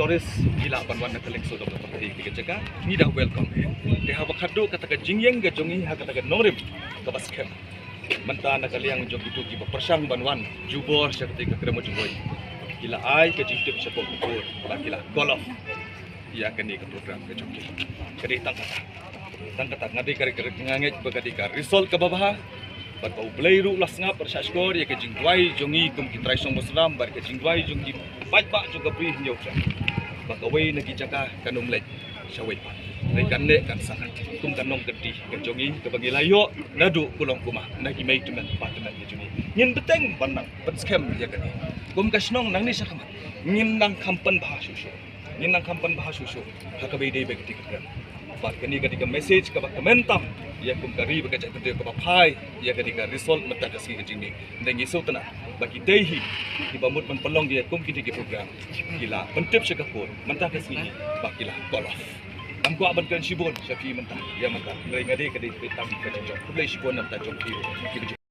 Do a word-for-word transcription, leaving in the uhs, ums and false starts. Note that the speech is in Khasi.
Tourist ki lah ban wan na ka liang sawdong ka pyrthei ka jaka, ngi da welcome. Te haba khatduh kata ka jingïeng ka jong ngi ha kata ka nongrim kaba skhem, mynta na ka liang jong kito kiba pyrshang ban wan jubor sha kata ka krem jubor, ki la ai ka jingtip sha ka khubor, ba ki la call off ïa kane ka program ka jong ki. Ka dei tang kata, tang kata nga dei ka, ka, nga ngeit ba ka dei ka result kaba bha. Bad ba U Blei ruh la sngap bad shah shkor ïa ka jingduwai jong ngi kum ki trai shnong Muslim, bad ka jingduwai jong ki paidbah jong ka Bri Hynñiewtrep, ba kawei na ki jaka kan ym leit shawei pat. Hynrei kan neh kan sanah kum ka nongkynti ka jong ngi kaba ngi la ïoh naduh kulong kumah na ki mei tymmen pa tymmen ka jong ngi. Ngin bteng ban nang pynskhem ïa kane. Kum ka shnong nangne shakhmat ngin nang kham pynbha shuh shuh. Ngin nang kham pynbha shuh shuh ha kaba ïadei bad kata ka krem. Bad kane ka dei ka message kaba kmen tam ïa kum ka ri bad ka jaitbynriew kaba phai ïa kane ka result mynta ka sngi ka jingmih. Hynrei ngi sngewtynnat ba kitei hi kiba mut ban pynlong ïa kum kitei ki program, ki la pyntip sha ka court mynta ka sngi hi ba ki la call off. Ngam kwah ban kren shibun sha phi mynta ïa mynta, hynrei nga dei ka dei peit tam ka jingjop. Khublei shibun na bynta jong phi kiba ju